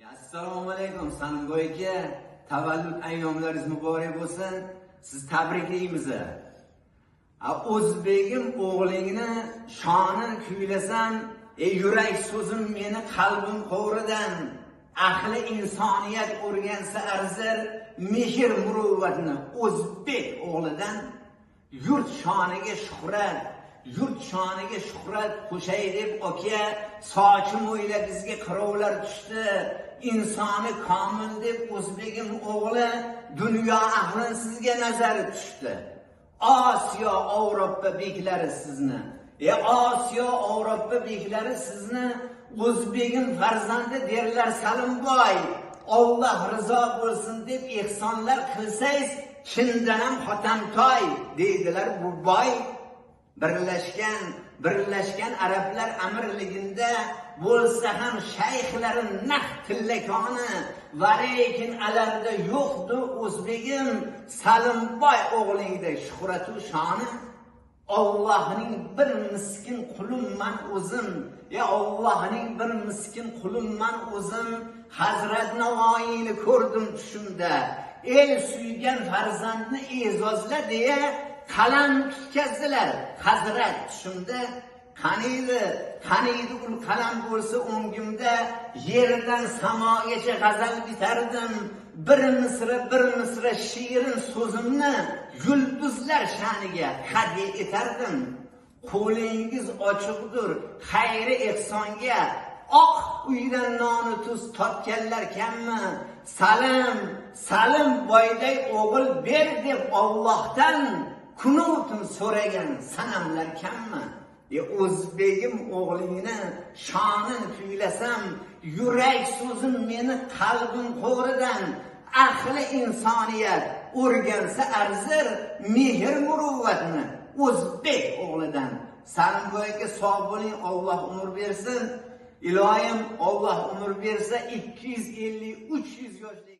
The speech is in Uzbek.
Assalomu alaykum Salimboy aka, tavallud ayyomlaringiz muborak bo'lsin. Siz tabriklaymiz. O'zbegim o'g'lingni shonini kuylasam, yurak so'zim meni qalbim qo'ridan. Ahli insoniyat o'rgansa arzir mehr muruvvatni o'zbek o'g'lidan. Yurt shoniga shuhrat, yurt shoniga shuhrat qo'shay deb aka, sochim o'yla bizga qirovlar tushdi. Insoni komil deb o'zbegim o'g'li dunyo ahlini sizga nazari tushdi. Osiyo Yevropa beklari sizni, Osiyo Yevropa beklari sizni o'zbegim farzandi derlar Salimboy. Alloh rizo bo'lsin deb ehsonlar qilsangiz, chindan ham Hotamtoy deydilar bu boy. Birlashgan Arablar Amirligida bo'lsa ham shayxlari naq tillakoni, va lekin alarda yo'qdi o'zbegim Salimboy o'g'lingda shuhratu shoni. Allohning bir miskin qulimman o'zim, Allohning bir miskin qulimman o'zim. Hazrat Navoiyni ko'rdim tushimda, el suygan farzandni e'zozla deya qalam tutkazdilar hazrat tushimda. Qaniydi ul qalam bo'lsa o'ngimda, yerdan samogacha g'azal bitardim. Bir misra shirin so'zimni yulduzlar sha'niga hadya etardim. Qo'lingiz ochiqdir xayri ehsonga, oq uydan noni tuz totganlar kammi? Salim boyday o'g'il ber deb Allohdan kunu-tun so'ragan sanamlar kammi? O'zbegim o'g'lingni shonini kuylasam, yurak so'zim meni qalbim qo'ridan. Ahli insoniyat o'rgansa arzir mehr muruvvatni o'zbek o'g'lidan. Salimboy aka sog' bo'ling, Alloh umr bersin. Iloyim Alloh umr bersa 250-300 yoshlik